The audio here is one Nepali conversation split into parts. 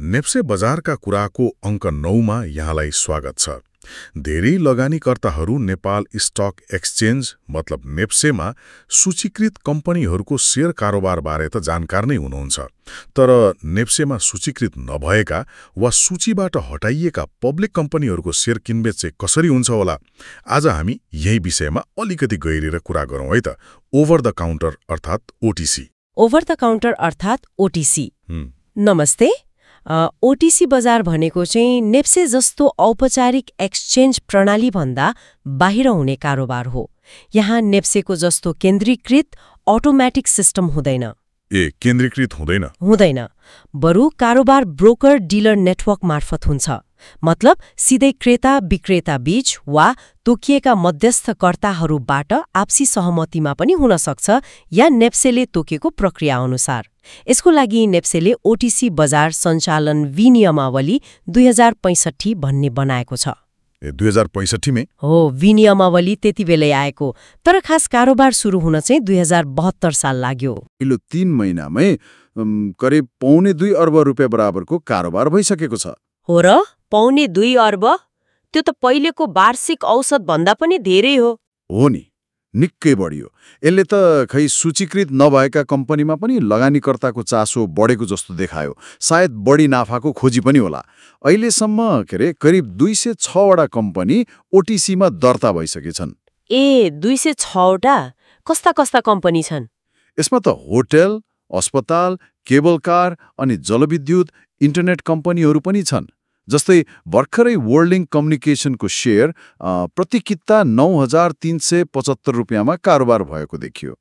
नेप्से बजारका कुराको अङ्क 9 मा यहाँलाई स्वागत छ। धेरै लगानीकर्ताहरू नेपाल स्टक एक्सचेन्ज मतलब नेप्सेमा सूचीकृत कम्पनीहरूको शेयर कारोबारबारे त जानकार नै हुनुहुन्छ, तर नेप्सेमा सूचीकृत नभएका वा सूचीबाट हटाइएका पब्लिक कम्पनीहरूको शेयर किनबेच चाहिँ कसरी हुन्छ होला? आज हामी यही विषयमा अलिकति गहिरेर कुरा गरौँ है त। ओभर द काउन्टर अर्थात् ओटीसी। ओभर द काउन्टर अर्थात् ओटीसी। नमस्ते। ओटीसी बजार भनेको चाहिँ नेप्से जस्तो औपचारिक एक्सचेन्ज प्रणालीभन्दा बाहिर हुने कारोबार हो। यहाँ नेप्सेको जस्तो केन्द्रीकृत अटोमेटिक सिस्टम हुँदैन। केन्द्रीकृत हुँदैन? हुँदैन। बरु कारोबार ब्रोकर डिलर नेटवर्क मार्फत हुन्छ। मतलब सिधै क्रेता विक्रेता बीच वा तोकिएका मध्यस्थकर्ताहरूबाट आपसी सहमतिमा पनि हुन सक्छ या नेप्सेले तोकेको प्रक्रिया अनुसार। यसको लागि नेप्सेले ओटीसी बजार सञ्चालन विनियमावली 2065 भन्ने बनाएको छ। 2065 में? हो, विनियमावली त्यति बेलै आएको, तर खास कारोबार सुरु हुन चाहिँ 2072 साल लाग्यो। 3 महिनामै करिब 2.25 अर्ब रुपियाँ बराबरको कारोबार भइसकेको छ। हो र? 2.25 अर्ब? त्यो त पहिलेको वार्षिक औसत भन्दा पनि धेरै हो। हो नि, निकै बढियो। यसले त खै सूचीकृत नभएका कम्पनीमा पनि लगानीकर्ताको चासो बढेको जस्तो देखायो। सायद बढी नाफाको खोजी पनि होला। अहिलेसम्म करिब 206 वटा कम्पनी ओटीसीमा दर्ता भइसकेछन्। 206 वटा? कस्ता कस्ता कम्पनी छन्? यसमा त होटल, अस्पताल, केबल कार अनि जलविद्युत, इन्टरनेट कम्पनीहरू पनि छन्। जस्तै भर्खरै वर्ल्डिङ कम्युनिकेसनको शेयर प्रति किता 9,375 रुपियाँमा कारोबार भएको देखियो।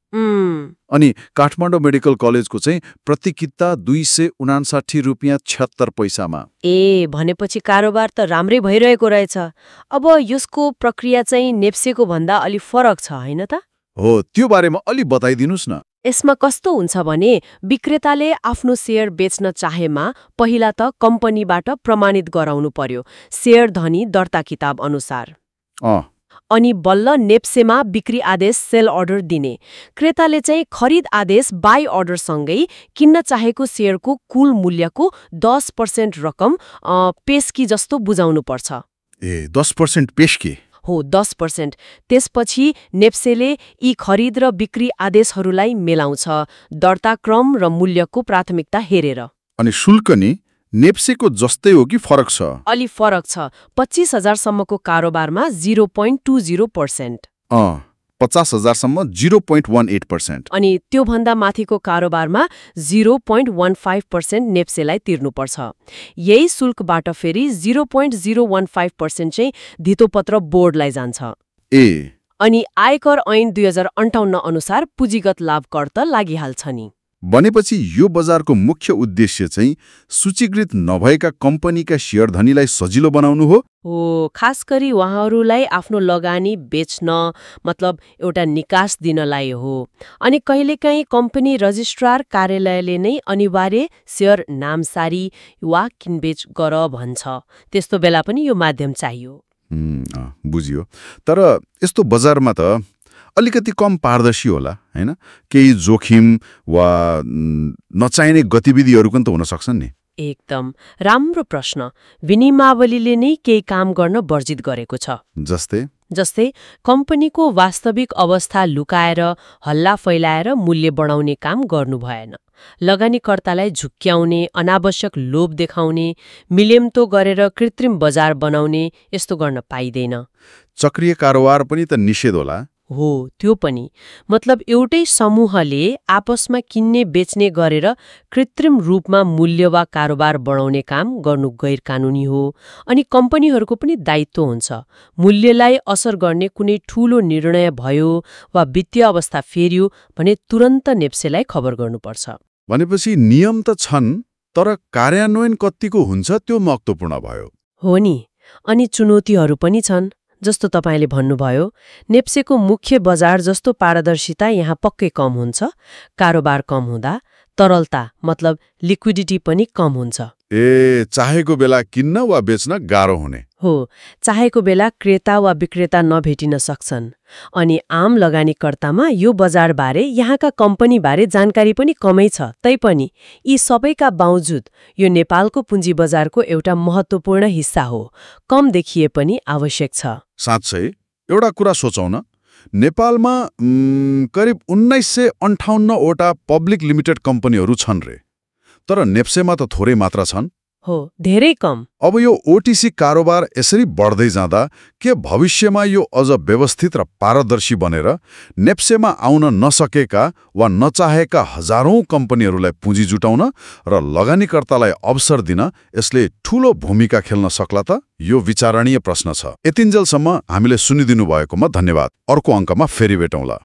अनि काठमाडौँ मेडिकल कलेजको चाहिँ प्रति किता 259 रुपियाँ 76 पैसामा। भनेपछि कारोबार त राम्रै भइरहेको रहेछ। अब यसको प्रक्रिया चाहिँ नेप्सेको भन्दा अलि फरक छ, होइन त? हो, त्यो बारेमा अलि बताइदिनुस् न। यसमा कस्तो हुन्छ भने विक्रेताले आफ्नो शेयर बेच्न चाहेमा पहिला त कम्पनीबाट प्रमाणित गराउनु पर्यो, शेयर धनी दर्ता किताब अनुसार। अनि बल्ल नेप्सेमा बिक्री आदेश सेल अर्डर दिने। क्रेताले चाहिँ खरिद आदेश बाई अर्डरसँगै किन्न चाहेको शेयरको कुल मूल्यको 10% रकम पेस्की जस्तो बुझाउनु पर्छ। 10% पेस्की? हो, 10%। त्यसपछि नेप्सेले यी खरिद र बिक्री आदेशहरूलाई मेलाउँछ, दर्ता क्रम र मूल्यको प्राथमिकता हेरेर। अनि शुल्क नि नेप्सेको जस्तै हो कि फरक छ? अलि फरक छ। 25,000 सम्मको कारोबारमा 0.20%। 50,000 सम्म 0.18%। अनि त्योभन्दा माथिको कारोबारमा 0.15% नेप्सेलाई तिर्नुपर्छ। यही शुल्कबाट फेरि 0.015% चाहिँ धितोपत्र बोर्डलाई जान्छ। अनि आयकर ऐन 2058 अनुसार पुँजीगत लाभ कर त लागिहाल्छ नि। भनेपछि यो बजारको मुख्य उद्देश्य चाहिँ सूचीकृत नभएका कम्पनीका शेयर धनीलाई सजिलो बनाउनु हो। खास गरी उहाँहरूलाई आफ्नो लगानी बेच्न, मतलब एउटा निकास दिनलाई हो। अनि कहिलेकाहीँ कम्पनी रजिस्ट्रार कार्यालयले नै अनिवार्य शेयर नामसारी वा किनबेच गर भन्छ। त्यस्तो बेला पनि यो माध्यम चाहियो। बुझियो। तर यस्तो बजारमा त अलिकति कम पारदर्शी होला, हैन? केही जोखिम वा नचाहिने गतिविधिहरू पनि त हुन सक्छन् नि। एकदम राम्रो प्रश्न। विनियमावलीले नै केही काम गर्न वर्जित गरेको छ। जस्तै कम्पनीको वास्तविक अवस्था लुकाएर, हल्ला फैलाएर मूल्य बढाउने काम गर्नु भएन। लगानीकर्तालाई झुक्क्याउने, अनावश्यक लोभ देखाउने, मिलेमतो गरेर कृत्रिम बजार बनाउने यस्तो गर्न पाइँदैन। चक्रीय कारोबार पनि त निषेध होला। हो, त्यो पनि। मतलब एउटै समूहले आपसमा किन्ने बेच्ने गरेर कृत्रिम रूपमा मूल्य वा कारोबार बढाउने काम गर्नु गैर कानूनी हो। अनि कम्पनीहरूको पनि दायित्व हुन्छ। मूल्यलाई असर गर्ने कुनै ठूलो निर्णय भयो वा वित्तीय अवस्था फेरियो भने तुरन्त नेप्सेलाई खबर गर्नुपर्छ। भनेपछि नियम त छन्, तर कार्यान्वयन कतिको हुन्छ त्यो महत्त्वपूर्ण भयो। हो नि। अनि चुनौतीहरू पनि छन्। जस्तो तपाईले भन्नुभयो, नेप्सेको मुख्य बजार जस्तो पारदर्शिता यहाँ पक्कै कम हुन्छ। कारोबार कम हुँदा तरलता मतलब लिक्विडिटी पनि कम हुन्छ। चाहेको बेला किन्न वा बेच्न गाह्रो हुने। हो, चाहेको बेला क्रेता वा विक्रेता नभेटिन सक्छन्। अनि आम लगानीकर्तामा यो बजारबारे यहाँका कम्पनीबारे जानकारी पनि कमै छ। तैपनि यी सबैका बावजुद यो नेपालको पुँजी बजारको एउटा महत्त्वपूर्ण हिस्सा हो, कम देखिए पनि आवश्यक छ। साँच्चै एउटा कुरा सोचौँ न, नेपालमा करिब 1958 वटा पब्लिक लिमिटेड कम्पनीहरू छन् रे, तर नेप्सेमा त थोरै मात्रा छन्। हो, धेरै कम। अब यो ओटीसी कारोबार यसरी बढ्दै जाँदा के भविष्यमा यो अझ व्यवस्थित र पारदर्शी बनेर नेप्सेमा आउन नसकेका वा नचाहेका हजारौं कम्पनीहरूलाई पुँजी जुटाउन र लगानीकर्तालाई अवसर दिन यसले ठूलो भूमिका खेल्न सक्ला त? यो विचारणीय प्रश्न छ। यतिन्जेलसम्म हामीले सुनिदिनु भएकोमा धन्यवाद। अर्को अङ्कमा फेरि भेटौँला।